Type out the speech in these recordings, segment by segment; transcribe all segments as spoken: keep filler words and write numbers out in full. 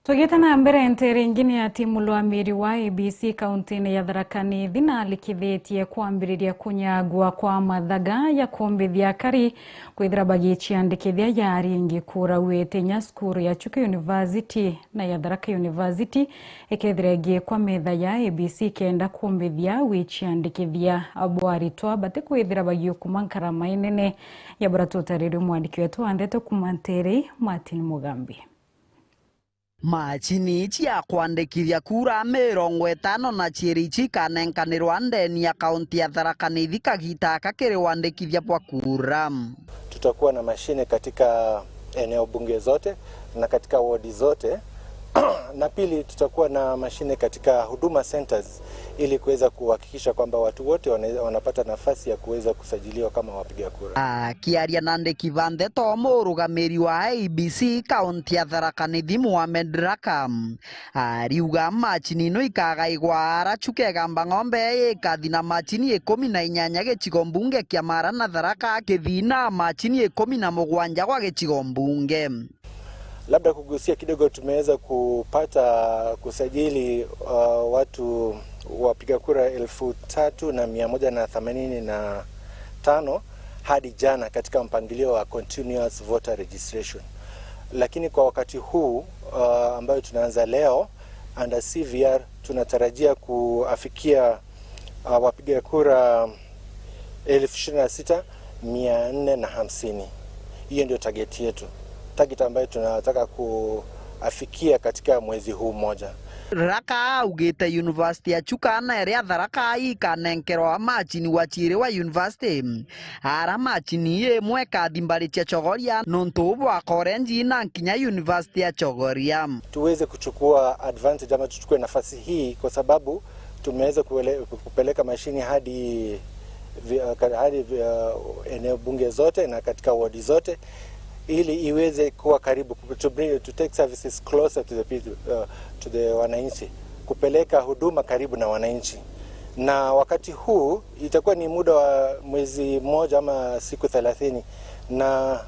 Tugite na mbere, nteere ingi ni ati murungamiri wa A B C kauntiine ya Tharaka Nithi naalikithitie kwambiriria kunyagua kwa mathaga ya kumbithia akari kwithira bagiciandikithia ya aringi kura wite inya cukuru ya Chuka University na ya Tharaka University ikethira igiikwa metha ya A B C kenda kumbithia wiciandikithia bwa aritwa batikwithira bagiukuma nkarama inene ya buria tutarirwe mwandiki wetu wa ndeto kuuma Nteere, Martin Mugambi. Macini cia kwandikithia kura mirongo itano na ciiri ici ikanenkanirwa ndeni ya kaunti ya Tharaka Nithi kagita aka kiri wandikithia bwa kura. Tutakuwa na mashine katika eneo bunge zote na katika wodi zote. Na pili, tutakuwa na mashine katika huduma centers ili kuweza kuhakikisha kwamba watu wote wana-, wanapata nafasi ya kuweza kusajiliwa kama wapiga kura. Akiaria na andiki ba ndeto, murugamiri wa A B C kaunti ya Tharaka Nithi Mohamed Raka ariuga macini ino ikagaigwa ara Chuka Igamba Ng'ombe ikathi na macini ikumi na inyanya gicigo mbunge kia Mara na Tharaka, Kithii na macini ikumi na mugwanja gwa gicigo mbunge. Labda kugusia kidogo, tumeweza kupata kusajili, uh, watu wapiga kura elfu tatu na mia moja na themanini na tano hadi jana katika mpangilio wa continuous voter registration. Lakini kwa wakati huu, uh, ambayo tunaanza leo under C V R, tunatarajia kuafikia, uh, wapiga kura elfu ishirini na sita mia nne na hamsini. Hiyo ndio target yetu. Target ambayo tunataka kuafikia katika mwezi huu mmoja. Raka augite University ya Chuka na iria Tharaka ikanenkerwa macini wa ciiri wa university. Ara macini imwe ikathi mbari cia Chogoria nontu bwa college na nkinya University ya Chogoria. Tuweze kuchukua advantage ama tuchukue nafasi hii kwa sababu tumeweza kuele-, kupeleka mashini hadi vi-, ka-, hadi vi-, eneo bunge zote na katika wodi zote ili iweze kuwa karibu, to bring, to take services closer to the people, uh, to the wananchi, kupeleka huduma karibu na wananchi. Na wakati huu itakuwa ni muda wa mwezi mmoja ama siku thelathini, na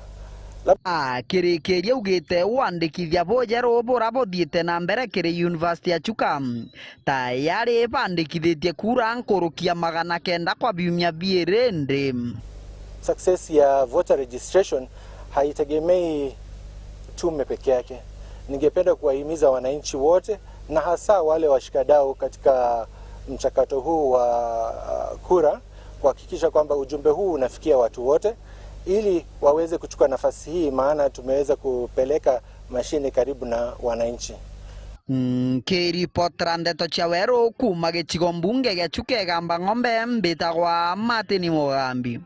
lab- Akirikiria augite wandikithia bujeru bura buthiite na mbere kiri University ya Chuka, tayari bandikithitie kura nkuruki ya magana kenda kwa biumia biiri indi. Success ya voter registration haitegemei tume peke yake. Ningependa kuwahimiza wananchi wote na hasa wale washikadau katika mchakato huu wa, uh, kura kuhakikisha kwamba ujumbe huu unafikia watu wote ili waweze kuchukua nafasi hii, maana tumeweza kupeleka mashine karibu na wananchi. Nkiripotera ndeto cia weru kuuma gicigo mbunge gia Chuka Igamba Ng'ombe, mbitagwa Martin Mugambi.